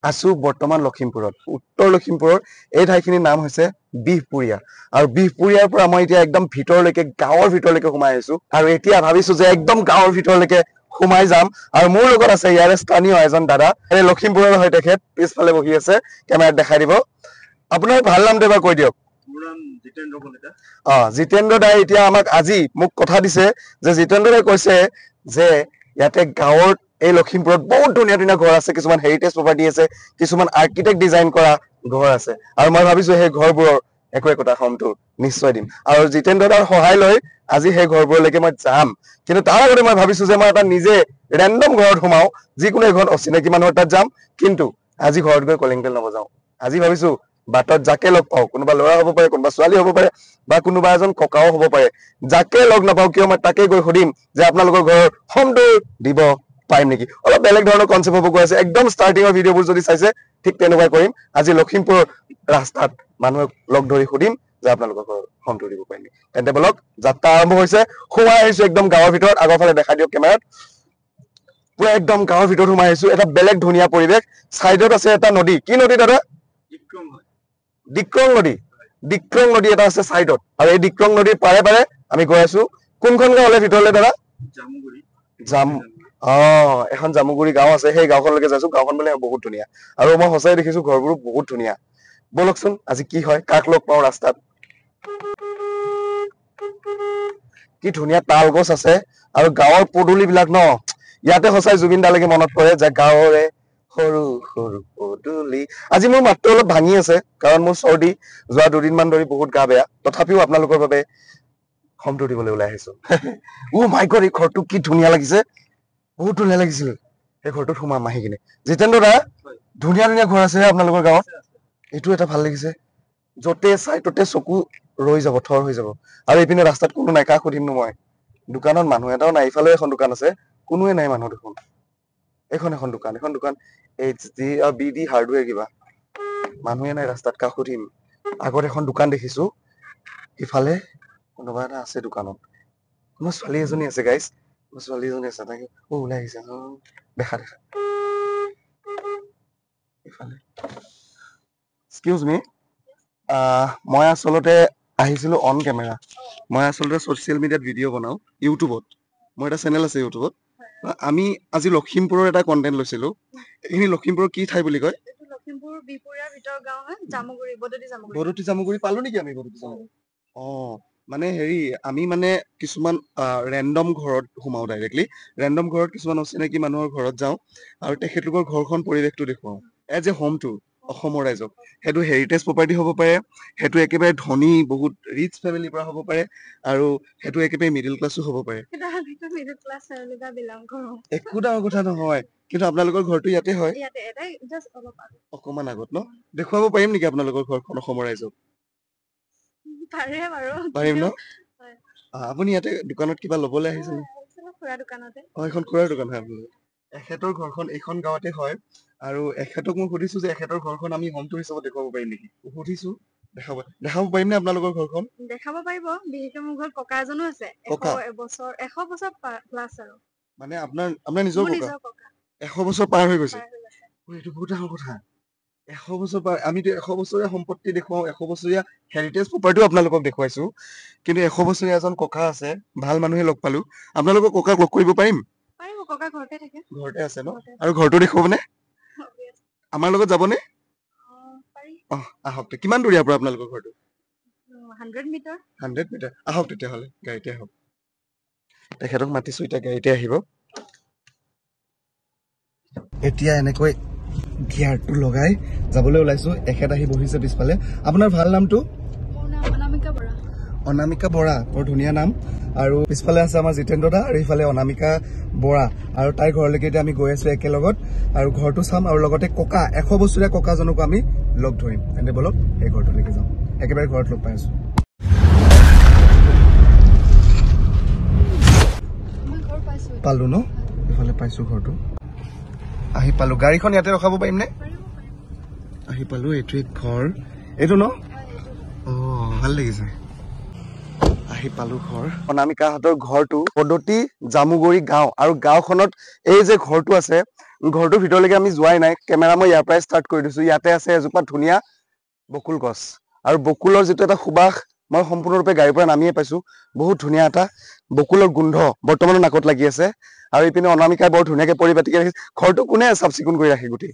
আছো বৰ্তমান লখিমপুৰত। উত্তৰ লখিমপুৰৰ এই ঠাইখিনিৰ নাম হৈছে বিহপুৰীয়া। আৰু বিহপুৰীয়াৰ পৰা মই এতিয়া একদম ভিতৰলৈকে, গাঁৱৰ ভিতৰলৈকে সোমাই আহিছো। আৰু এতিয়া ভাবিছো যে একদম গাঁৱৰ ভিতৰলৈকে সোমাই যাম। আৰু মোৰ লগত আছে ইয়াৰে স্থানীয় এজন দাদা, এই লখিমপুৰৰ হয় তেখেত, পিছফালে বহি আছে, কেমেৰাত দেখাই দিব। আপোনাৰ ভাল নামটো এবাৰ কৈ দিয়ক। অ, জিতেন্দ্ৰ দাই এতিয়া আমাক আজি মোক কথা দিছে যে জিতেন্দ্ৰ দাই কৈছে যে ইয়াতে গাঁৱৰ এই লখিমপুৰত বহুত ধুনীয়া ধুনীয়া ঘৰ আছে, কিছুমান হেৰিটেজ প্ৰপাৰ্টি আছে, কিছুমান আৰ্কিটেক্ট ডিজাইন কৰা ঘৰ আছে। আৰু মই ভাবিছো সেই ঘৰবোৰৰ একো একোটা হোম টুৰ নিশ্চয় দিম। আৰু জিতেন্দ্ৰ দাৰ সহায় লৈ আজি সেই ঘৰবোৰলৈকে মই যাম। কিন্তু তাৰ আগতে মই ভাবিছো যে মই এটা নিজে ৰেণ্ডম ঘৰত সোমাও, যিকোনো এখন অচিনাকি মানুহৰ তাত যাম। কিন্তু আজি ঘৰত গৈ কলিং বেল নবজাও। আজি ভাবিছো বাটত যাকে লগ পাওঁ, কোনোবা ল'ৰা হ'ব পাৰে, কোনোবা ছোৱালী হ'ব পাৰে, বা কোনোবা এজন ককাও হ'ব পাৰে, যাকে লগ নাপাওঁ কিয় মই তাকে গৈ সুধিম যে আপোনালোকৰ ঘৰৰ হোম টুৰ দিব পাৰিম নেকি। অলপ বেলেগ ধৰণৰ কনচেপ্ট হ'ব গৈ আছে। একদম ষ্টাৰ্টিঙৰ ভিডিঅ'বোৰ যদি চাইছে ঠিক তেনেকুৱাই কৰিম। আজি লখিমপুৰৰ ৰাস্তাত মানুহক লগ ধৰি সুধিম যে আপোনালোকৰ ঘৰৰ হোম টুৰ দিব পাৰিম নেকি। তেন্তে বলক, যাত্ৰা আৰম্ভ হৈছে। সোমাই আহিছো একদম গাঁৱৰ ভিতৰত। আগৰ ফালে দেখাই দিয়ক কেমেৰাত। পুৰা একদম গাঁৱৰ ভিতৰত সোমাই আহিছো। এটা বেলেগ ধুনীয়া পৰিৱেশ। চাইডত আছে এটা নদী। কি নদী দাদা? ডিক্ৰং নদী। ডিক্ৰং নদী এটা আছে চাইডত। আৰু এই ডিক্ৰং নদীৰ পাৰে পাৰে আমি গৈ আছো। কোনখন গাঁৱলে ভিতৰলে দাদা? জাম অ, এখন জামুগুৰি গাঁও আছে, সেই গাঁওখনলৈকে যাইছো। গাঁওখন বোলে বহুত ধুনীয়া। আৰু মই সঁচাই দেখিছো ঘৰবোৰো বহুত ধুনীয়া। ব'লকচোন আজি কি হয়, কাক লগ পাওঁ ৰাস্তাত। কি ধুনীয়া তাল গছ আছে। আৰু গাঁৱৰ পদূলিবিলাক ন, ইয়াতে সঁচাই জুবিন দালৈকে মনত পৰে যে গাঁৱৰে সৰু সৰু পদূলি। আজি মোৰ মাতটো অলপ ভাঙি আছে কাৰণ মোৰ চৰ্দি, যোৱা দুদিনমান ধৰি বহুত গা বেয়া। তথাপিও আপোনালোকৰ বাবে হোম টুৰ দিবলৈ ওলাই আহিছো। ও মাই গড, এই ঘৰটো কি ধুনীয়া লাগিছে, বহুত ধুনীয়া লাগিছিল। সেই ঘৰটোত সোমাম আহি কিনে। জিতেন্দ্ৰ দা, ধুনীয়া ধুনীয়া ঘৰ আছে আপোনালোকৰ গাঁৱত। এইটো এটা ভাল লাগিছে। য'তে চাই ত'তে চকু ৰৈ যাব, থৰ হৈ যাব। আৰু এইপিনে ৰাস্তাত কোনো নাই, কাক সুধিমনো মই। দোকানত মানুহ এটাও নাই। ইফালেও এখন দোকান আছে, কোনোৱে নাই মানুহ দেখোন। এইখন এখন দোকান, এখন দোকান H D B D hardware কিবা। মানুহে নাই ৰাস্তাত, কাক সুধিম। আগত এখন দোকান দেখিছো, ইফালে কোনোবা এটা আছে দোকানত। কোনোবা ছোৱালী এজনী আছে গাইজ, ছোৱালী এজনী আছে। তাকে অ ওলাই আহিছে। দেখা দেখা ইফালে। এক্সকিউজ মি, মই আচলতে আহিছিলো অন কেমেৰা। মই আচলতে ছ'চিয়েল মিডিয়াত ভিডিঅ' বনাওঁ, ইউটিউবত। মোৰ এটা চেনেল আছে ইউটিউবত। আমি আজি লখিমপুৰৰ এটা কণ্টেণ্ট লৈছিলো। এইখিনি লখিমপুৰৰ কি ঠাই বুলি কয়? বদতি জামুগুৰি পালো নেকি আমি? বদতি জামুগুৰি। অ, মানে হেৰি, আমি মানে কিছুমান ৰেণ্ডম ঘৰত সোমাওঁ, ডাইৰেক্টলি ৰেণ্ডম ঘৰত, কিছুমান অচিনাকি মানুহৰ ঘৰত যাওঁ আৰু তেখেতলোকৰ ঘৰখন পৰিৱেশটো দেখুৱাওঁ এজ এ হোম টুৰ অসমৰ ৰাইজক। সেইটো হেৰিটেজ প্ৰপাৰ্টি হ'ব পাৰে, সেইটো একেবাৰে ধনী বহুত ৰিচ ফেমিলিৰ পৰা হ'ব পাৰে, আৰু সেইটো একেবাৰে মিডিল ক্লাছো হ'ব পাৰে। একো ডাঙৰ কথা নহয়। কিন্তু আপোনালোকৰ ঘৰটো ইয়াতে হয়, অকমান আগত ন? দেখুৱাব পাৰিম নেকি আপোনালোকৰ ঘৰখন অসমৰ ৰাইজক? পাৰিম ন? আপুনি ইয়াতে দোকানত কিবা ল'বলৈ আহিছে? অ, এইখন খুৰাৰ দোকান হয়। আপোনালোকৰ এখেতৰ ঘৰখন এইখন গাঁৱতে হয়। আৰু এখেতক মই সুধিছো যে এখেতৰ ঘৰখন আমি হোম টুৰ হিচাপত দেখুৱাব পাৰিম নেকি। সুধিছো, দেখাব পাৰিম নে আপোনালোকৰ ঘৰখন? দেখাব পাৰিব। বিশেষকে মোৰ ঘৰত ককা এজনো আছে, 100 বছৰ প্লাছ। আৰু মানে আপোনাৰ নিজৰ ককা 100 বছৰ পাৰ হৈ গৈছে। এইটো বহুত ডাঙৰ কথা। 100 বছৰ পাৰ। আমিতো 100 বছৰীয়া সম্পত্তি দেখুৱাওঁ, 100 বছৰীয়া হেৰিটেজ প্ৰপাৰ্টিও আপোনালোকক দেখুৱাইছো। কিন্তু 100 বছৰীয়া এজন ককা আছে, ভাল মানুহে লগ পালো। আপোনালোকৰ ককাক লগ কৰিব পাৰিম? ঘৰতে আছে ন? আৰু ঘৰটো দেখুৱাবনে? আমাৰ লগত যাবনে? অ, আহক। কিমান দূৰ ইয়াৰ পৰা আপোনালোকৰ ঘৰটো? 100 মিটাৰ। 100 মিটাৰ। আহক তেতিয়াহ'লে, গাড়ীতে আহক। তেখেতক মাতিছো, এতিয়া গাড়ীতে আহিব। এতিয়া এনেকৈ গিয়াৰটো লগাই যাবলৈ ওলাইছো। এখেত আহি বহিছে পিছফালে। আপোনাৰ ভাল নামটো? অনামিকা বৰা। অনামিকা বৰা, বৰ ধুনীয়া নাম। আৰু পিছফালে আছে আমাৰ জিতেন্দ্ৰ দা, আৰু ইফালে অনামিকা বৰা। আৰু তাইৰ ঘৰলৈকে এতিয়া আমি গৈ আছো একেলগত। আৰু ঘৰটো চাম, আৰু লগতে ককা, 100 বছৰীয়া ককাজনকো আমি লগ ধৰিম। তেন্তে বলক সেই ঘৰটোলৈকে যাওঁ। একেবাৰে ঘৰত লগ পাই আছো। পালো ন? ইফালে পাইছো ঘৰটো। আহি পালো। গাড়ীখন ইয়াতে ৰখাব পাৰিম নে? আহি পালো। এইটোৱে ঘৰ, এইটো ন? অ, ভাল লাগিছে। আহি পালো ঘৰ। অনামিকাহঁতৰ ঘৰটো পদতি জামুগুৰি গাঁও, আৰু গাঁওখনত এই যে ঘৰটো আছে, ঘৰটোৰ ভিতৰলৈকে আমি যোৱাই নাই। কেমেৰা মই ইয়াৰ পৰাই ষ্টাৰ্ট কৰি দিছো। ইয়াতে আছে এজোপা ধুনীয়া বকুল গছ, আৰু বকুলৰ যিটো এটা সুবাস মই সম্পূৰ্ণৰূপে গাড়ীৰ পৰা নামিয়ে পাইছো। বহুত ধুনীয়া এটা বকুলৰ গোন্ধ বৰ্তমানো নাকত লাগি আছে। আৰু ইপিনে অনামিকাই বৰ ধুনীয়াকে পৰিপাটিকে ৰাখিছে। ঘৰটো কোনে চাফ চিকুণ কৰি ৰাখে গোটেই?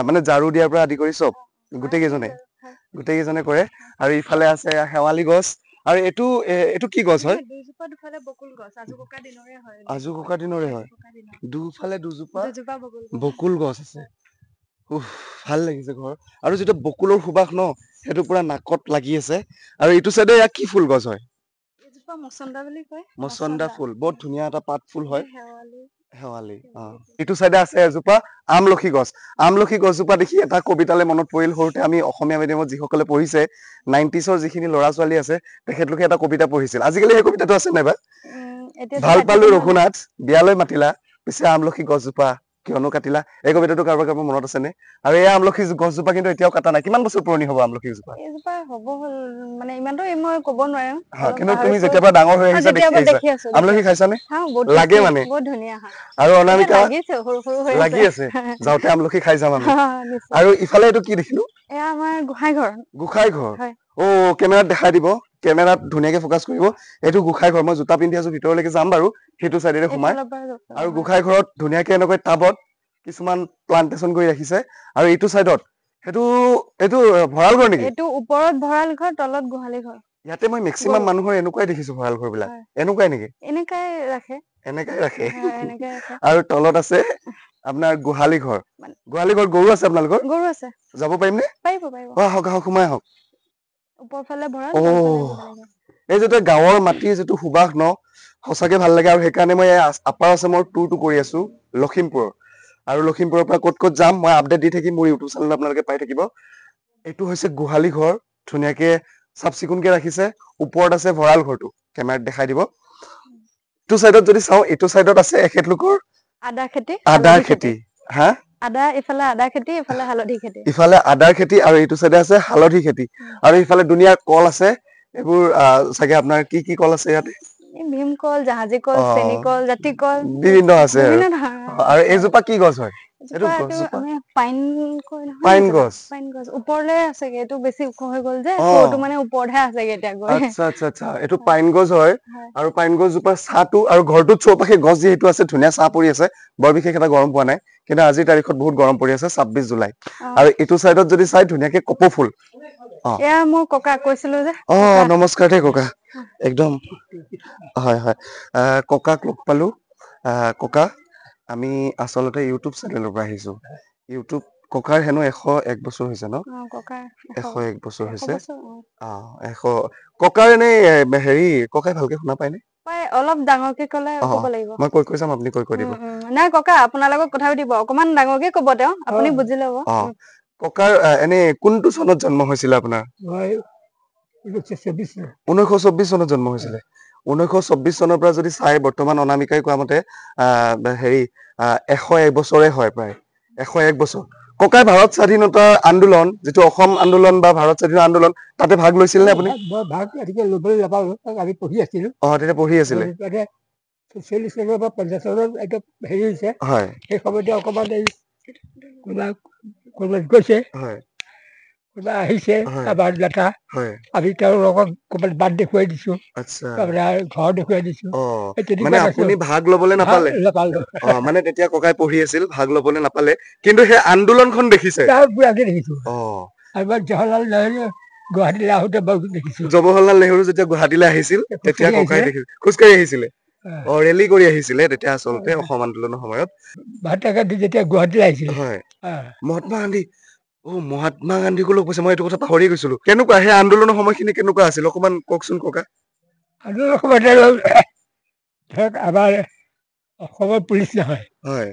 মানে ঝাৰু দিয়াৰ পৰা আদি কৰি চব গোটেই কেইজনে কৰে। আৰু ইফালে আছে শেৱালি গছ। আৰু এইটো এইটো কি গছ হয়? আজু ককা দিনৰে হয়। দুফালে দুজোপা বকুল গছ আছে। উফ, ভাল লাগিছে ঘৰ। আৰু যিটো বকুলৰ সুবাস ন, সেইটো পুৰা নাকত লাগি আছে। আৰু এইটো চাইডে ইয়াক কি ফুল গছ হয়? মচন্দা ফুল, বহুত ধুনীয়া এটা পাত ফুল হয়। শেৱালি। অ, এইটো চাইডে আছে এজোপা আমলখি গছ। আমলখি গছজোপা দেখি এটা কবিতালৈ মনত পৰিল। সৰুতে আমি অসমীয়া মিডিয়ামত যিসকলে পঢ়িছে, 90ছৰ যিখিনি ল'ৰা ছোৱালী আছে, তেখেতলোকে এটা কবিতা পঢ়িছিল। আজিকালি সেই কবিতাটো আছে নাই বা? ভাল পালো ৰঘুনাথ বিয়ালৈ মাতিলা, পিছে আমলখি গছজোপা কিয়নো কাটিলা। এই কবিতাটো কাৰোবাৰ কাৰোবাৰ মনত আছেনে? আৰু এই আমলখি গছজোপা কিন্তু এতিয়াও কাটা নাই। কিমান বছৰ পুৰণি হ'ব আমলখি গছজোপা? এইজোপা হ'ব হ'ল মানে ইমানতো মই ক'ব নোৱাৰিম। কিন্তু তুমি যেতিয়াৰ পৰা ডাঙৰ হৈ আহিছা দেখি আহিছা। আমলখি খাইছানে? লাগে মানে বহুত ধুনীয়া। আৰু অনামিকা লাগি আছে, যাওঁতে আমলখি খাই যাম আমি। আৰু ইফালে এইটো কি দেখিলো? এয়া আমাৰ গোসাঁই ঘৰ। গোসাঁই ঘৰ। অ, কেমেৰাত দেখাই দিব, কেমেৰাত ধুনীয়াকে ফকাচ কৰিব। এইটো গোসাঁই ঘৰ। মই জোতা পিন্ধি আছো, ভিতৰলৈকে যাম বাৰু সেইটো চাইডেৰে সোমাই। আৰু গোসাঁই ঘৰত ধুনীয়াকে এনেকৈ টাবত কিছুমান প্লান্টেচন কৰি ৰাখিছে। আৰু এইটো চাইডত সেইটো এইটো ভঁৰাল ঘৰ নেকি? এইটো ওপৰত ভঁৰাল ঘৰ, তলত গোহালি ঘৰ। ইয়াতে মই মেক্সিমাম মানুহৰ এনেকুৱাই দেখিছো, ভঁৰাল ঘৰ বিলাক এনেকুৱাই নেকি? এনেকাই ৰাখে। এনেকাই ৰাখে। আৰু তলত আছে আপোনাৰ গোহালি ঘৰ। গোহালি ঘৰ গৰু আছে আপোনালোকৰ? গৰু আছে। যাব পাৰিম নে? পাৰিব, পাৰিব। আহক আহক, সোমাই আহক। ওপৰফালে ভঁৰাল। এই যিটো গাঁৱৰ মাটিৰ যিটো সুবাস ন, সঁচাকে ভাল লাগে। আৰু সেইকাৰণে মই আপাৰ আছামৰ টুৰটো কৰি আছো লখিমপুৰৰ। আৰু লখিমপুৰৰ পৰা ক'ত ক'ত যাম মই আপডেট দি থাকিম, মোৰ ইউটিউব চেনেলত আপোনালোকে পাই থাকিব। এইটো হৈছে গোহালি ঘৰ, ধুনীয়াকে চাফ চিকুণকে ৰাখিছে। ওপৰত আছে ভঁৰাল ঘৰটো, কেমেৰাত দেখাই দিব। এইটো চাইডত যদি চাওঁ, এইটো চাইডত আছে এখেতলোকৰ আদা খেতি। আদাৰ খেতি। হা, আদা, ইফালে আদা খেতি, ইফালে হালধি খেতি। ইফালে আদাৰ খেতি আৰু এইটো চাইডে আছে হালধি খেতি। আৰু ইফালে ধুনীয়া কল আছে। এইবোৰ চাগে আপোনাৰ কি কি কল আছে ইয়াতে? ভীমকল, জাহাজী কল, চেনী কল, জাতি কল, বিভিন্ন আছে। আৰু এইজোপা কি গছ হয়? এইটো পাইন। পাইন গছ। পাইন গছ ওপৰলে আছেগে। এইটো বেছি ওখ হৈ গ'ল যে, সৰুটো মানে ওপৰতহে আছেগে এতিয়া গৈ। আচ্ছা আচ্ছা আচ্ছা, এইটো পাইন গছ হয়। আৰু পাইন গছজোপাৰ ছাঁটো আৰু ঘৰটোত চৌপাশে গছ যিহেতু আছে, ধুনীয়া ছাঁ পৰি আছে। বৰ বিশেষ এটা গৰম পোৱা নাই, কিন্তু আজিৰ তাৰিখত বহুত গৰম পৰি আছে, 26 জুলাই। আৰু এইটো চাইডত যদি চাই, ধুনীয়াকে কপৌ ফুল। এয়া মোৰ ককা, কৈছিলো যে। অ, নমস্কাৰ দেই ককা। একদম হয় হয়, ককাক লগ পালো। ককা, আমি আচলতে ইউটিউব চেনেলৰ পৰা আহিছো। ইউটিউব ককাৰ হেনো 101 বছৰ হৈছে ন? 101 বছৰ হৈছে। অ, এশ। ককাৰ এনেই হেৰি, ককাই ভালকে শুনা পায়নে? অলপ ডাঙৰকে ক'লে ক'ব লাগিব। মই কৈ কৈ যাম, আপুনি কৈ কৈ দিব। নাই ককা, আপোনাৰ লগত কথা পাতিব, অকমান ডাঙৰকে ক'ব তেওঁ, আপুনি বুজি ল'ব। অ, ককাৰ এনে কোনটো চনত জন্ম হৈছিলে আপোনাৰ? 1924 চনত জন্ম হৈছিলে। 1924 চনৰ পৰা যদি চাই, বৰ্তমান অনামিকাই কোৱা মতে হেৰি 101 বছৰে হয়, প্ৰায় 101 বছৰ। ককাই ভাৰত স্বাধীনতাৰ আন্দোলন, যিটো অসম আন্দোলন বা ভাৰত স্বাধীনতা আন্দোলন, তাতে ভাগ লৈছিল নে আপুনি? ভাগ ল'বলৈ নাপালো, আমি পঢ়ি আছিলো। অ, তেতিয়া পঢ়ি আছিলে। 46 চনৰ পৰা 50 চনত এইটো হেৰি হৈছে। সেই সময়তে অকণমান এই কোনোবা ক'ৰবাত গৈছে, কোনোবা আহিছে আমাৰ লেটা, আমি তেওঁৰ লগত ক'ৰবাত বাট দেখুৱাই দিছো, ঘৰ দেখুৱাই দিছো। মানে আপুনি ভাগ ল'বলৈ নাপালে? নাপালো। অ, মানে তেতিয়া ককাই পঢ়ি আছিল, ভাগ ল'বলৈ নাপালে, কিন্তু সেই আন্দোলনখন দেখিছে। দেখিছো। অ, আৰু জৱাহৰলাল নেহৰু গুৱাহাটীলৈ আহোঁতে দেখিছো। জৱাহৰলাল নেহৰু যেতিয়া গুৱাহাটীলৈ আহিছিল, তেতিয়া ককাই দেখিছিল, খোজকাঢ়ি আহিছিলে। অ, ৰেলী কৰি আহিছিলে তেতিয়া আচলতে অসম আন্দোলনৰ সময়ত। মহাত্মা গান্ধী যেতিয়া গুৱাহাটীলৈ আহিছিলে। হয়, মহাত্মা গান্ধী। অ, মহাত্মা গান্ধীকো লগ পাইছে, মই এইটো কথা পাহৰি গৈছিলো। কেনেকুৱা সেই আন্দোলনৰ সময়খিনি কেনেকুৱা আছিল, অকমান কওকচোন ককা। আন্দোলনৰ সময়তে ধৰক আমাৰ অসমৰ পুলিচ নহয়। হয়,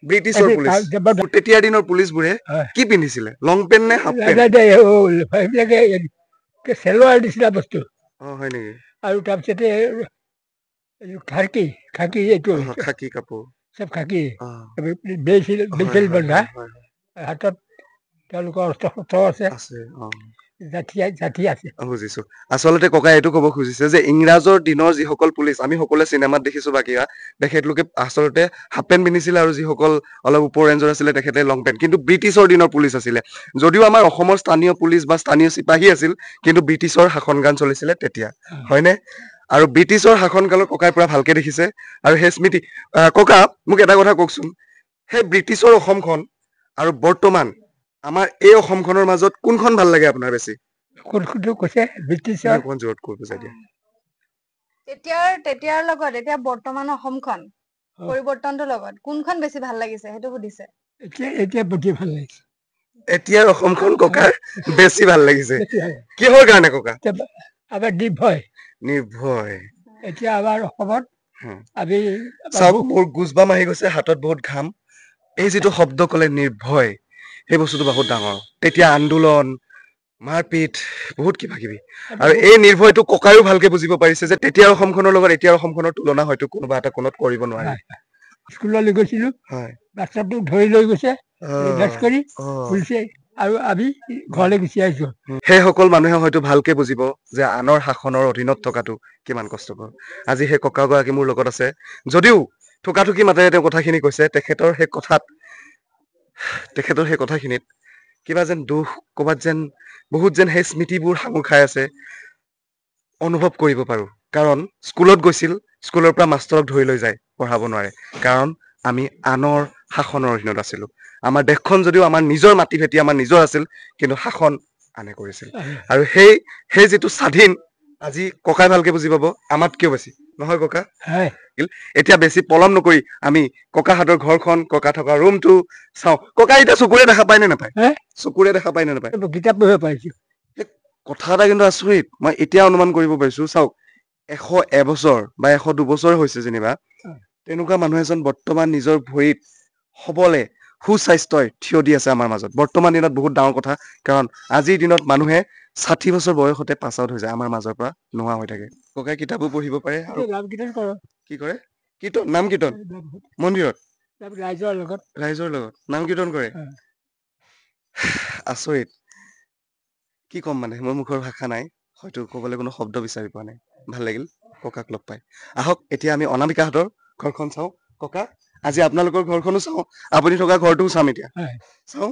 ব্ৰিটিছৰ পুলিচ। তেতিয়াৰ দিনৰ পুলিচবোৰে কি পিন্ধিছিলে? লং পেণ্ট নে হাফ পেণ্ট? সেইবিলাকে চেলোৱাৰ নিচিনা বস্তু। অ, হয় নেকি? আৰু তাৰপিছতে খাকী, খাকী এইটো। খাকী কাপোৰ। চব খাকী, বেল বন্ধা, হাতত তেওঁলোকৰ অস্ত্ৰ শস্ত্ৰ আছে। জাতি আছে। বুজিছো। আচলতে ককাই এইটো ক'ব খুজিছে যে ইংৰাজৰ দিনৰ যিসকল পুলিচ, আমি সকলোৱে চিনেমাত দেখিছো বা কিবা, তেখেতলোকে আচলতে হাফ পেণ্ট পিন্ধিছিলে আৰু যিসকল অলপ ওপৰ ৰেঞ্জৰ আছিলে তেখেতে লং পেণ্ট। কিন্তু ব্ৰিটিছৰ দিনৰ পুলিচ আছিলে, যদিও আমাৰ অসমৰ স্থানীয় পুলিচ বা স্থানীয় চিপাহী আছিল, কিন্তু ব্ৰিটিছৰ শাসনগান চলিছিলে তেতিয়া, হয়নে? আৰু ব্ৰিটিছৰ শাসনকালত ককাই পুৰা ভালকে দেখিছে আৰু সেই স্মৃতি। ককা মোক এটা কথা কওকচোন, সেই ব্ৰিটিছৰ অসমখন আৰু বৰ্তমান আমাৰ এই অসমখনৰ মাজত কোনখন ভাল লাগে আপোনাৰ বেছি? কোনখনটো কৈছে? ব্ৰিটিছৰ অকণমান জোৰত কৈ বুজাই দিয়া। তেতিয়াৰ লগত এতিয়া বৰ্তমান অসমখন পৰিৱৰ্তনটোৰ লগত কোনখন বেছি ভাল লাগিছে সেইটো সুধিছে। এতিয়া বেছি ভাল লাগিছে। এতিয়াৰ অসমখন ককাৰ বেছি ভাল লাগিছে। কিহৰ কাৰণে ককা? আমাৰ নিৰ্ভয়। নিৰ্ভয়। এতিয়া আমাৰ অসমত আমি চাওক, মোৰ গুজবাম আহি গৈছে, হাতত বহুত ঘাম। এই যিটো শব্দ ক'লে নিৰ্ভয়, সেই বস্তুটো বহুত ডাঙৰ। তেতিয়া আন্দোলন, মাৰপিট, বহুত কিবা কিবি। আৰু এই নিৰ্ভয়টো ককায়ো ভালকে বুজিব পাৰিছে যে তেতিয়াৰ অসমখনৰ লগত এতিয়াৰ অসমখনৰ তুলনা হয়তো কোনোবা এটা কোণত কৰিব নোৱাৰে। স্কুললৈ গৈছিলো, বাচ্ছাটোক ধৰি লৈ গৈছে কৰি পুলিচে, আৰু আমি ঘৰলৈ গুচি আহিছো। সেইসকল মানুহে হয়তো ভালকে বুজিব যে আনৰ শাসনৰ অধীনত থকাটো কিমান কষ্টকৰ। আজি সেই ককাগৰাকী মোৰ লগত আছে, যদিও থোকাথুকি মাতেৰে তেওঁ কথাখিনি কৈছে, তেখেতৰ সেই কথাখিনিত কিবা যেন দুখ, ক'ৰবাত যেন বহুত যেন সেই স্মৃতিবোৰ সাঙুৰ খাই আছে অনুভৱ কৰিব পাৰোঁ। কাৰণ স্কুলত গৈছিল, স্কুলৰ পৰা মাষ্টৰক ধৰি লৈ যায়, পঢ়াব নোৱাৰে, কাৰণ আমি আনৰ শাসনৰ অধীনত আছিলোঁ। আমাৰ দেশখন যদিও আমাৰ নিজৰ মাটি ভেটি আমাৰ নিজৰ আছিল, কিন্তু শাসন আনে কৰিছিল। আৰু সেই যিটো স্বাধীন, আজি ককাই ভালকে বুজি পাব আমাতকেও বেছি, নহয় ককা? এতিয়া বেছি পলম নকৰি আমি ককাহঁতৰ ঘৰখন, ককা থকা ৰুমটো চাওঁ। ককা এতিয়া চকুৰে দেখা পায় নে নাপায়? চকুৰে দেখা পায় নে নাপায়? কিতাপ পঢ়িব পাৰিছো। কথা এটা কিন্তু আচৰিত, মই এতিয়া অনুমান কৰিব পাৰিছো। চাওক, 101 বছৰ বা 102 বছৰ হৈছে যেনিবা, তেনেকুৱা মানুহ এজন বৰ্তমান নিজৰ ভৰিত সবলে সুস্বাস্থ্যই থিয় দি আছে আমাৰ মাজত। বৰ্তমান দিনত বহুত ডাঙৰ কথা, কাৰণ আজিৰ দিনত মানুহে 60 বছৰ বয়সতে পাছ আউট হৈ যায়, আমাৰ মাজৰ পৰা নোহোৱা হৈ থাকে। ককাই কিতাপো পঢ়িব পাৰে আৰু কি কৰে? কীৰ্তন, নাম কীৰ্তন মন্দিৰত, ৰাইজৰ লগত নাম কীৰ্তন কৰে। আচৰিত, কি ক'ম মানে, মোৰ মুখৰ ভাষা নাই, হয়তো ক'বলৈ কোনো শব্দ বিচাৰি পোৱা নাই। ভাল লাগিল ককাক লগ পাই। আহক এতিয়া আমি অনামিকাহঁতৰ ঘৰখন চাওঁ। ককা, আজি আপোনালোকৰ ঘৰখনো চাওঁ, আপুনি থকা ঘৰটোও চাম এতিয়া। চাওঁ।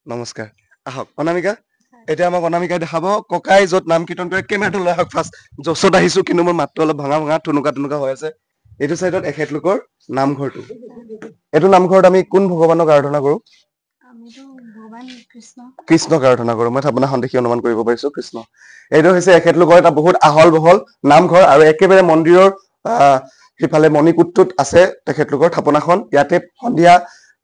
নমস্কাৰ। আহক অনামিকা, এতিয়া আমাক অনামিকাই দেখাব ককাই য'ত নাম কীৰ্তন কৰে। কেমেৰাটো লৈ আহক ফাৰ্ষ্ট। য'ত আহিছো, কিন্তু মোৰ মাতটো অলপ ভাঙা ভাঙা থুনুকা থুনুকা হৈ আছে। এইটো চাইডত এখেতলোকৰ নামঘৰটো। এইটো নামঘৰত আমি কোন ভগৱানক আৰাধনা কৰো? কৃষ্ণক আৰাধনা কৰো। মই থাপনাখন দেখি অনুমান কৰিব পাৰিছো কৃষ্ণ। এইটো হৈছে এখেতলোকৰ এটা বহুত আহল বহল নামঘৰ, আৰু একেবাৰে মন্দিৰৰ সিফালে মণিকূটটোত আছে তেখেতলোকৰ থাপনাখন। ইয়াতে সন্ধিয়া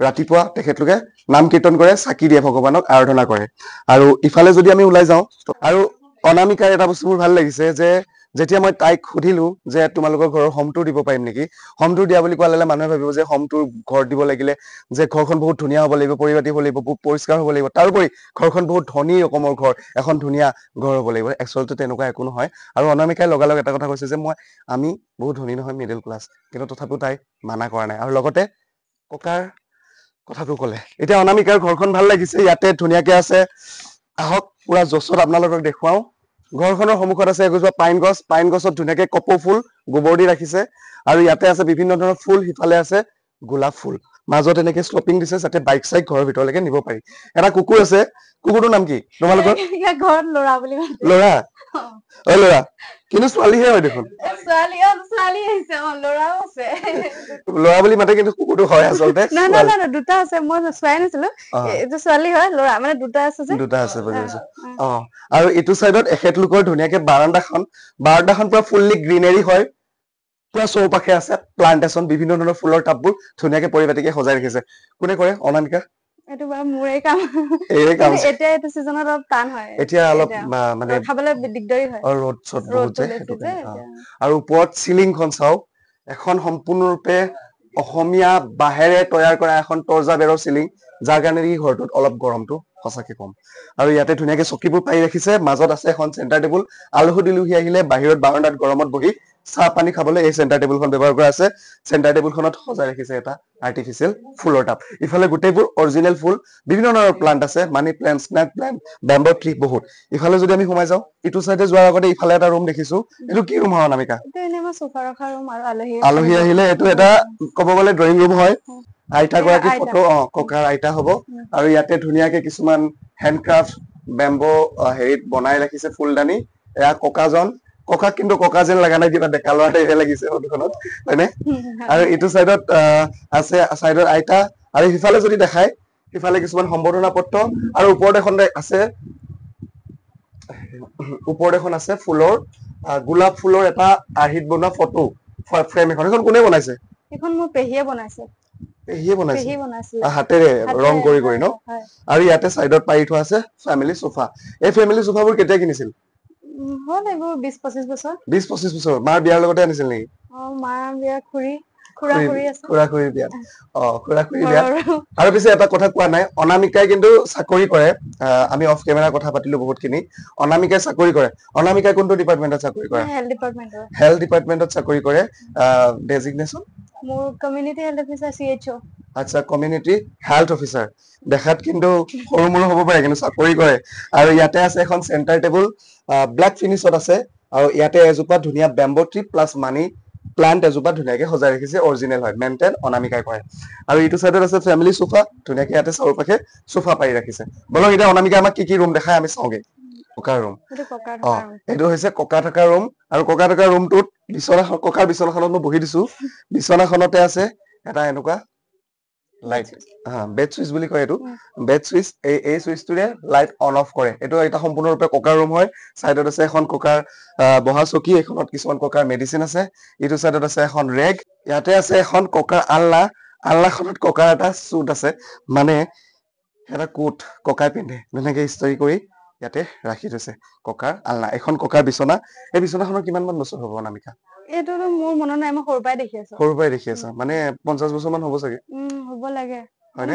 ৰাতিপুৱা তেখেতলোকে নাম কীৰ্তন কৰে, চাকি দিয়ে, ভগৱানক আৰাধনা কৰে। আৰু ইফালে যদি আমি ওলাই যাওঁ, আৰু অনামিকাৰ এটা বস্তু মোৰ ভাল লাগিছে যে যেতিয়া মই তাইক সুধিলো যে তোমালোকৰ ঘৰৰ হোম টুৰ দিব পাৰিম নেকি, হোম টুৰ দিয়া বুলি কোৱা লগে মানুহে ভাবিব যে হোম টুৰ ঘৰ দিব লাগিলে যে ঘৰখন বহুত ধুনীয়া হ'ব লাগিব, পৰিপাটি হ'ব লাগিব, বহুত পৰিষ্কাৰ হ'ব লাগিব, তাৰোপৰি ঘৰখন বহুত ধনী ৰকমৰ ঘৰ, এখন ধুনীয়া ঘৰ হ'ব লাগিব। একচুৱেলটো তেনেকুৱা একো নহয়। আৰু অনামিকাই লগালগ এটা কথা কৈছে যে আমি বহুত ধনী নহয়, মিডল ক্লাছ, কিন্তু তথাপিও তাই মানা কৰা নাই। আৰু লগতে ককাৰ কথাটো ক'লে। এতিয়া অনামিকাৰ ঘৰখন ভাল লাগিছে, ইয়াতে ধুনীয়াকে আছে। আহক পুৰা যচত আপোনালোকক দেখুৱাওঁ। ঘৰখনৰ সন্মুখত আছে এগজোপা পাইন গছ, পাইন গছত ধুনীয়াকে কপৌ ফুল গোবৰ দি ৰাখিছে। আৰু ইয়াতে আছে বিভিন্ন ধৰণৰ ফুল, সিফালে আছে গোলাপ ফুল, মাজত এনেকে শ্লপিং দিছে যাতে বাইক চাইক ঘৰৰ ভিতৰলৈকে নিব পাৰি। এটা কুকুৰ আছে, কুকুৰটোৰ নাম কি তোমালোকৰ? ঘৰত ল'ৰা বুলি। ল'ৰা? অ ল'ৰা, কিন্তু ছোৱালীহে হয় দেখোন। ল'ৰা বুলি মাতে কিন্তু কুকুৰটো হয় আচলতে। দুটা আছে, মই চোৱাই নাছিলো, এইটো ছোৱালী হয় ল'ৰা, মানে দুটা আছে যে। দুটা আছে বুজিছো। অ, আৰু এইটো চাইডত এখেতলোকৰ ধুনীয়াকে বাৰান্দাখন, বাৰান্দাখন পুৰা ফুল্লি গ্ৰীনেৰী হয়, পুৰা চৌপাশে আছে প্লান্টেশ্যন, বিভিন্ন ধৰণৰ ফুলৰ টাববোৰ ধুনীয়াকে পৰিপাটিকে সজাই ৰাখিছে। কোনে কৰে অনামিকা? এইটো বাৰু মোৰে কাম। এই কাম এতিয়া এইটো ছিজনত অলপ টান হয়, এতিয়া অলপ মানে খাবলৈ দিগদাৰী হয়, ৰ'দ চ'দ বহুত যে, সেইটো কাৰণে। আৰু ওপৰত চিলিংখন চাওক, এখন সম্পূৰ্ণৰূপে অসমীয়া বাঁহেৰে তৈয়াৰ কৰা এখন তৰ্জা বেৰৰ চিলিং, যাৰ কাৰণে নেকি ঘৰটোত অলপ গৰমটো সঁচাকে কম। আৰু ইয়াতে ধুনীয়াকে চকীবোৰ পাৰি ৰাখিছে, মাজত আছে এখন চেণ্টাৰ টেবুল। আলহী দুলহী আহিলে বাহিৰত বাৰান্দাত গৰমত বহি চাহ পানী খাবলৈ এই চেণ্টাৰ টেবুলখন ব্যৱহাৰ কৰা আছে। চেণ্টাৰ টেবুলখনত সজাই ৰাখিছে এটা আৰ্টিফিচিয়েল ফুলৰ টাব। ইফালে গোটেইবোৰ অৰিজিনেল ফুল, বিভিন্ন ধৰণৰ প্লান্ট আছে, money plant, snake plant, bamboo tree বহুত। ইফালে যদি আমি সোমাই যাওঁ, ইটো চাইডে যোৱাৰ আগতে ইফালে এটা ৰুম দেখিছো। এইটো কি ৰুম হয় অনামিকা? আলহী আহিলে এইটো এটা ক'ব গ'লে ড্ৰয়িং ৰুম হয়। আইতা গৰাকীৰ ফটো, অ ককাৰ আইতা হ'ব। আৰু ইয়াতে ধুনীয়াকে কিছুমান হেণ্ডক্ৰাফ্ট বেম্বো হেৰিত বনাই ৰাখিছে ফুলদানি। এয়া ককাজন, ককাক কিন্তু ককা যেন লগা নাই, কিবা ডেকা ল'ৰা টাইপে লাগিছে ফটোখনত, হয়নে? আৰু ইটো চাইডত আছে চাইডত আইতা। আৰু সিফালে যদি দেখায়, সিফালে কিছুমান সম্বৰ্ধনা পত্ৰ আৰু ওপৰত এখন আছে, ওপৰত এখন আছে ফুলৰ, গোলাপ ফুলৰ এটা আৰ্হিত বনোৱা ফটো ফ্ৰেম এখন। এখন কোনে বনাইছে? এখন মোৰ পেহীয়ে বনাইছে। পেহীয়ে বনাইছে হাতেৰে ৰং কৰি কৰি ন? আৰু ইয়াতে চাইডত পাৰি থোৱা আছে ফেমিলি চোফা। এই ফেমিলি চোফাবোৰ কেতিয়া কিনিছিল? হ'ল এইবোৰ 20-25 বছৰ। 20-25 বছৰ। মাৰ বিয়াৰ লগতে আনিছিল নেকি? অ, মাৰ বিয়া, খুৰী, খুৰা খুৰী আছে। খুৰা খুৰীৰ বিয়াত। অ, খুৰা খুৰীৰ বিয়াত। আৰু পিছে এটা কথা কোৱা নাই, অনামিকাই কিন্তু চাকৰি কৰে। আমি অফ কেমেৰা কথা পাতিলো বহুতখিনি। অনামিকাই চাকৰি কৰে। অনামিকাই কোনটো ডিপাৰ্টমেণ্টত চাকৰি কৰে? হেল্থ ডিপাৰ্টমেণ্টত। হেল্থ ডিপাৰ্টমেণ্টত চাকৰি কৰে। ডেজিগনেশ্যন? মোৰ কমিউনিটি হেল্থ অফিচাৰ, CHO। আচ্ছা, কমিউনিটি হেল্থ অফিচাৰ। দেখাত কিন্তু সৰু মৰু হ'ব পাৰে, কিন্তু চাকৰি কৰে। আৰু ইয়াতে আছে এখন চেণ্টাৰ টেবুল, ব্লেক ফিনিছত আছে। আৰু ইয়াতে এজোপা ধুনীয়া bamboo tree plus money plant এজোপা ধুনীয়াকে সজাই ৰাখিছে। অৰিজিনেল হয়, মেইনটেইন অনামিকাই কৰে। আৰু এইটো চাইডত আছে ফেমিলি চোফা, ধুনীয়াকে ইয়াতে চাৰিওপাশে চোফা পাৰি ৰাখিছে। বলক এতিয়া অনামিকা আমাক কি কি ৰুম দেখাই আমি চাওঁগে। ককাৰ ৰুম। অ, এইটো হৈছে ককা থকা ৰুম। আৰু ককা থকা ৰুমটোত বিচনা, ককাৰ বিচনাখনত মই বহি দিছো। বিচনাখনতে আছে এটা এনেকুৱা লাইট, হা, বেড চুইচ বুলি কয় এইটো, বেড চুইচ। এই চুইচটোৰে লাইট অন অফ কৰে। এইটো এটা সম্পূৰ্ণৰূপে ককাৰ ৰুম হয়। চাইডত আছে এখন ককাৰ বহা চকী, এইখনত কিছুমান ককাৰ মেডিচিন আছে। এইটো চাইডত আছে এখন ৰেগ। ইয়াতে আছে এখন ককাৰ আলনা। আলনাখনত ককাৰ এটা চুট আছে, মানে এটা কোট ককাই পিন্ধে, ধুনীয়াকে ইস্ত্ৰি কৰি ইয়াতে ৰাখি থৈছে। ককাৰ আলনা, এখন ককাৰ বিচনা। এই বিচনাখনৰ কিমান মান বছৰ হ'ব অনামিকা? এইটোতো মোৰ মনত নাই, মই সৰুৰ পৰাই দেখি আছো। সৰুৰ পৰাই দেখি আছা, মানে 50 বছৰ মান হ'ব চাগে। হ'ব লাগে।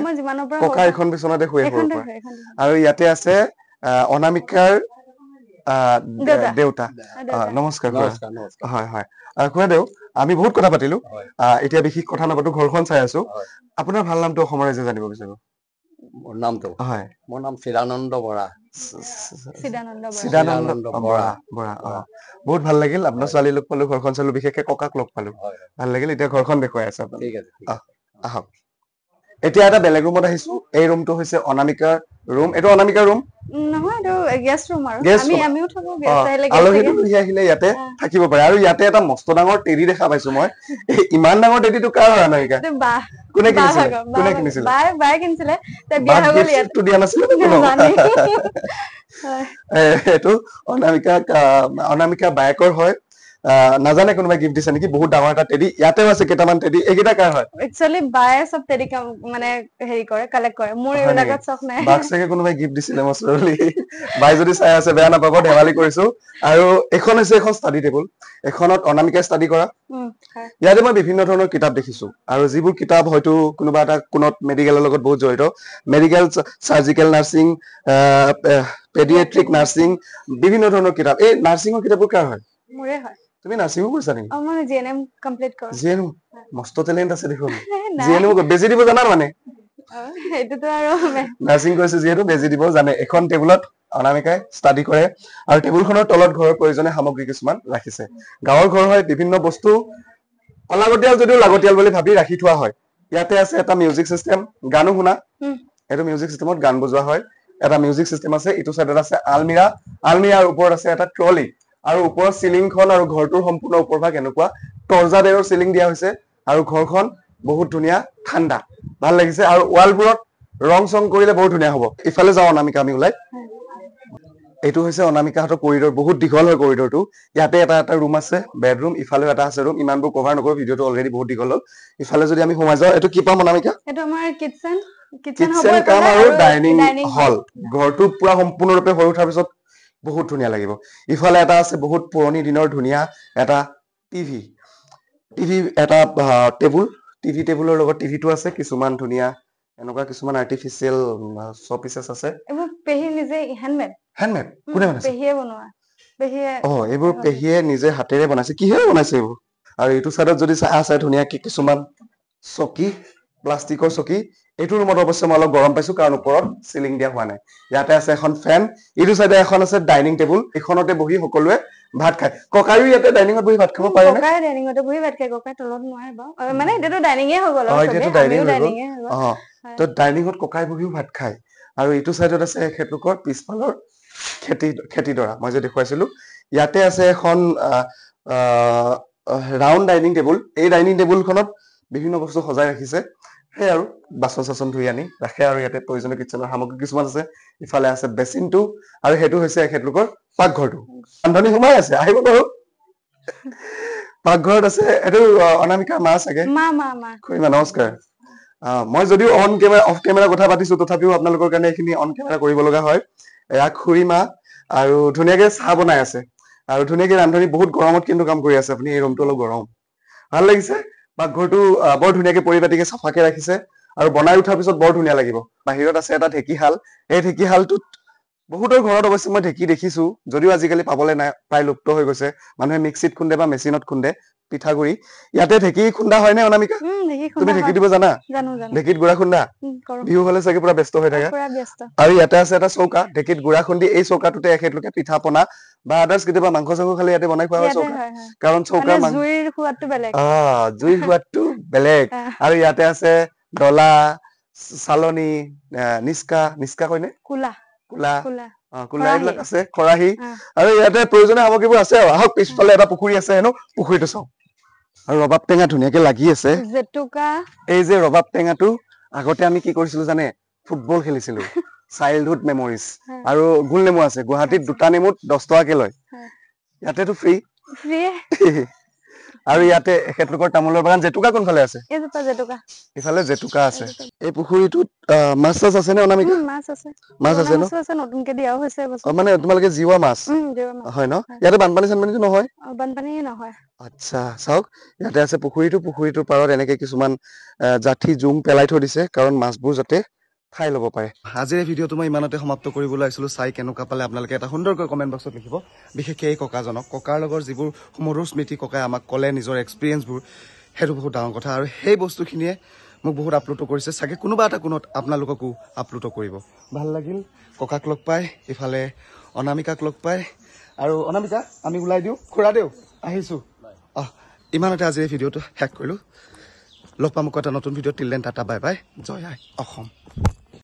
মই যিমানৰ পৰা ককা এখন বিচনাতে শুৱে সৰুৰ পৰা। আৰু ইয়াতে আছে অনামিকাৰ দেউতা। নমস্কাৰ। হয় হয়, খুৰাদেউ, আমি বহুত কথা পাতিলো, এতিয়া বিশেষ কথা নাপাতো, ঘৰখন চাই আছো। আপোনাৰ ভাল নামটো অসমৰ ৰাইজে জানিব বিচাৰো। মোৰ নামটো? হয়, মোৰ নাম চিদানন্দ বৰা। চিদানন্দ বৰা। বৰা, অ, বহুত ভাল লাগিল। আপোনাৰ ছোৱালী লগ পালো, ঘৰখন চালো, বিশেষকে ককাক লগ পালো, ভাল লাগিল। এতিয়া ঘৰখন দেখুৱাই আছে। ঠিক আছে, আহক। এতিয়া এটা বেলেগ ৰুমত আহিছো। এই ৰুমটো হৈছে অনামিকাৰ ৰুম। এইটো অনামিকাৰ ৰুম নহয়, এইটো গেষ্ট ৰুম। আৰু আমি আমিও থাকো, গেষ্ট আহিলে, আলহী দুলহী আহিলে ইয়াতে থাকিব পাৰে। আৰু ইয়াতে এটা মস্ত ডাঙৰ টেডি দেখা পাইছো মই। ইমান ডাঙৰ টেডিটো কাৰ হয় অনামিকা? কোনে কিনিছিলে? কোনে কিনিছিলে? বাই কিনিছিলে। বিয়া হৈ গ'ল। ইয়াত দিয়া নাছিলে। এইটো অনামিকা, অনামিকা বায়েকৰ হয়। নাজানে কোনোবাই গিফ্ট দিছে নেকি। বহুত ডাঙৰ এটা টেডি। ইয়াতেও আছে কেইটামান টেডি। এইকেইটা কাৰ হয়? একচুৱেলি বায়ে চব টেডি মানে হেৰি কৰে, কালেক্ট কৰে। মোৰ এইবিলাকত চখ নাই। বাক চাগে কোনোবাই গিফ্ট দিছিলে মচৰলি। বাই যদি চাই আছে বেয়া নাপাব, ধেমালি কৰিছো। আৰু এইখন হৈছে এখন ষ্টাডি টেবুল। এইখনত অনামিকাই ষ্টাডি কৰা। ইয়াতে মই বিভিন্ন ধৰণৰ কিতাপ দেখিছো, আৰু যিবোৰ কিতাপ হয়তো কোনোবা এটা কোণত মেডিকেলৰ লগত বহুত জড়িত, medical, surgical nursing, paediatric nursing, বিভিন্ন ধৰণৰ কিতাপ। এই নাৰ্ছিঙৰ কিতাপবোৰ কাৰ হয়? মোৰে হয়। তুমি নাৰ্ছিঙো কৰিছা নেকি? অ, মই জিএনএম কমপ্লিট কৰো। জিএনএম, মস্ত টেলেণ্ট আছে দেখোন। জিএনএম বেজি দিব জানা মানে? সেইটোতো আৰু নাৰ্ছিং কৰিছে যিহেতু বেজি দিব জানে। এখন টেবুলত অনামিকাই ষ্টাডি কৰে। আৰু টেবুলখনৰ তলত ঘৰৰ প্ৰয়োজনীয় সামগ্ৰী কিছুমান ৰাখিছে। গাঁৱৰ ঘৰ হয়, বিভিন্ন বস্তু অলাগতিয়াল যদিও লাগতিয়াল বুলি ভাবি ৰাখি থোৱা হয়। ইয়াতে আছে এটা মিউজিক চিষ্টেম, গানো শুনা। এইটো মিউজিক চিষ্টেমত গান বজোৱা হয়। এটা মিউজিক চিষ্টেম আছে। ইটো চাইডত আছে আলমিৰা। আলমিৰাৰ ওপৰত আছে এটা ট্ৰলি। আৰু ওপৰৰ চিলিংখন আৰু ঘৰটোৰ সম্পূৰ্ণ ওপৰভাগ এনেকুৱা তৰ্জা বেৰৰ চিলিং দিয়া হৈছে। আৰু ঘৰখন বহুত ধুনীয়া, ঠাণ্ডা, ভাল লাগিছে। আৰু ৱালবোৰত ৰং চং কৰিলে বহুত ধুনীয়া হ'ব। ইফালে যাওঁ অনামিকা, আমি ওলাই। এইটো হৈছে অনামিকাহঁতৰ কৰিডৰ, বহুত দীঘল হয় কৰিডৰটো। ইয়াতে এটা এটা ৰুম আছে, বেডৰুম, ইফালেও এটা আছে ৰুম। ইমানবোৰ কভাৰ নকৰো, ভিডিঅ'টো অলৰেডি বহুত দীঘল হ'ল। ইফালে যদি আমি সোমাই যাওঁ, এইটো কি পাম অনামিকা? এইটো আমাৰ কিটচেন, কিটচেন কাম আৰু ডাইনিং হল। ঘৰটো পুৰা সম্পূৰ্ণৰূপে হৈ উঠাৰ পিছত বহুত ধুনীয়া লাগিব। ইফালে এটা আছে বহুত পুৰণি দিনৰ ধুনীয়া এটা টিভি, টিভি এটা টেবুল, টিভি টেবুলৰ লগত টিভিটো আছে। কিছুমান ধুনীয়া এনেকুৱা কিছুমান আৰ্টিফিচিয়েল শ্ব' পিচেছ আছে। এইবোৰ পেহী নিজে হেণ্ডমেড। হেণ্ডমেড কোনে বনাইছে? পেহীয়ে বনোৱা। পেহীয়ে। অ, এইবোৰ পেহীয়ে নিজে হাতেৰে বনাইছে। কিহেৰে বনাইছে এইবোৰ? আৰু এইটো চাইডত যদি চাই আছে ধুনীয়াকে কিছুমান চকী, প্লাষ্টিকৰ চকী। এইটো ৰুমত অৱশ্যে মই অলপ গৰম পাইছো, কাৰণ ওপৰত চিলিং দিয়া হোৱা নাই। ইয়াতে আছে এখন ফেন, এইটো চাইডে এখন আছে ডাইনিং টেবুল। এইখনতে বহি সকলোৱে ভাত খায়। ককায়ো ইয়াতে ডাইনিঙত বহি ভাত খাব পাৰে নে? ককাই ডাইনিঙতে বহি ভাত খায়, ককাই তলত নোৱাৰে বাৰু। মানে এতিয়াতো ডাইনিঙে হৈ গ'ল। এতিয়াতো ডাইনিং হৈ গ'ল। অ, তো ডাইনিঙত ককাই বহিও ভাত খায়। আৰু এইটো চাইডত আছে এখেতলোকৰ পিছফালৰ খেতিডৰা, মই যে দেখুৱাইছিলো। ইয়াতে আছে এখন ৰাউণ্ড ডাইনিং টেবুল। এই ডাইনিং টেবুলখনত বিভিন্ন বস্তু সজাই ৰাখিছে, সেই আৰু বাচন চাচন ধুই আনি ৰাখে। আৰু ইয়াতে প্ৰয়োজনীয় কিটচেনৰ সামগ্ৰী কিছুমান আছে। ইফালে আছে বেচিনটো, আৰু সেইটো হৈছে এখেতলোকৰ পাকঘৰটো। ৰান্ধনি সোমাই আছে, আহিব বাৰু। পাকঘৰত আছে এইটো অনামিকাৰ মা চাগে। খুৰীমা নমস্কাৰ। মই যদিও অন কেমেৰা অফ কেমেৰা কথা পাতিছো, তথাপিও আপোনালোকৰ কাৰণে এইখিনি অন কেমেৰা কৰিব লগা হয়। এয়া খুৰীমা, আৰু ধুনীয়াকে চাহ বনাই আছে, আৰু ধুনীয়াকে ৰান্ধনি বহুত গৰমত কিন্তু কাম কৰি আছে। আপুনি এই ৰুমটো অলপ গৰম, ভাল লাগিছে। পাকঘৰটো বৰ ধুনীয়াকে পৰিপাটিকে চাফাকে ৰাখিছে, আৰু বনাই উঠাৰ পিছত বৰ ধুনীয়া লাগিব। বাহিৰত আছে এটা ঢেঁকীশাল। এই ঢেঁকীশালটোত বহুতৰ ঘৰত অৱশ্যে মই ঢেঁকী দেখিছো, যদিও আজিকালি পাবলৈ নাই, প্ৰায় লুপ্ত হৈ গৈছে। মানুহে মিক্সিত খুন্দে বা মেচিনত খুন্দে পিঠাগুড়ি। ইয়াতে ঢেঁকী খুন্দা হয় নে অনামিকা? তুমি ঢেঁকী দিব জানা? ঢেঁকীত গুড়া খুন্দা? বিহু হলে চাগে পুৰা ব্যস্ত হৈ থাকে। আৰু ইয়াতে আছে এটা চৌকা, ঢেঁকীত গুড়া খুন্দি এই চৌকাটোতে এখেতলোকে পিঠা পনা বা আদাৰ্ছ কেতিয়াবা মাংস চাংস খালে ইয়াতে বনাই খোৱা হয় চৌকা, কাৰণ চৌকাৰ জুইৰ সোৱাদটো বেলেগ। জুইৰ সোৱাদটো বেলেগ। আৰু ইয়াতে আছে ডলা, চালনী, নিচকা, নিচকা কয়নে, কুলা, কুলা, কুলা এইবিলাক আছে, খৰাহী। আৰু ইয়াতে প্ৰয়োজনীয় সামগ্ৰীবোৰ আছে। আৰু আহক পিছফালে এটা পুখুৰী আছে হেনো, পুখুৰীটো চাওঁ। আৰু ৰবাব টেঙা ধুনীয়াকে লাগি আছে, জেতুকা। এই যে ৰবাব টেঙাটো আগতে আমি কি কৰিছিলো জানে? ফুটবল খেলিছিলো, চাইল্ডহুড মেমৰিজ। আৰু গোল নেমু আছে, গুৱাহাটীত দুটা নেমুত 10 টকাকে লয়, ইয়াতেতো ফ্ৰী। আৰু ইয়াতে এখেতলোকৰ তামোলৰ বাগান। জেতুকা কোনফালে আছে? ইফালে জেতুকা আছে। এই পুখুৰীটোত মাছ চাছ আছে নে অনামিকা? মাছ আছে, মাছ আছে ন? নতুনকে দিয়াও হৈছে। মানে তোমালোকে জিওৱা মাছ হয় ন? ইয়াতে বানপানী চানপানীটো নহয়? বানপানী নহয়। আচ্ছা, চাওক ইয়াতে আছে পুখুৰীটো। পুখুৰীটোৰ পাৰত এনেকে কিছুমান জাঠি জোং পেলাই থৈ দিছে, কাৰণ মাছবোৰ যাতে খাই ল'ব পাৰে। আজিৰ এই ভিডিঅ'টো মই ইমানতে সমাপ্ত কৰিবলৈ আহিছিলোঁ। চাই কেনেকুৱা পালে আপোনালোকে এটা সুন্দৰকৈ কমেণ্ট বক্সত লিখিব। বিশেষকৈ এই ককাজনক, ককাৰ লগৰ যিবোৰ সুমধুৰ স্মৃতি ককাই আমাক ক'লে, নিজৰ এক্সপিৰিয়েঞ্চবোৰ, সেইটো বহুত ডাঙৰ কথা। আৰু সেই বস্তুখিনিয়ে মোক বহুত আপ্লুত কৰিছে, চাগে কোনোবা এটা কোণত আপোনালোককো আপ্লুত কৰিব। ভাল লাগিল ককাক লগ পাই, ইফালে অনামিকাক লগ পাই। আৰু অনামিকা, আমি ওলাই দিওঁ। খুৰাদেউ আহিছোঁ। ইমানতে আজিৰ এই ভিডিঅ'টো শেষ কৰিলোঁ। লগ পাম আকৌ এটা নতুন video'. Till then tata, bye bye. Joy I Assam.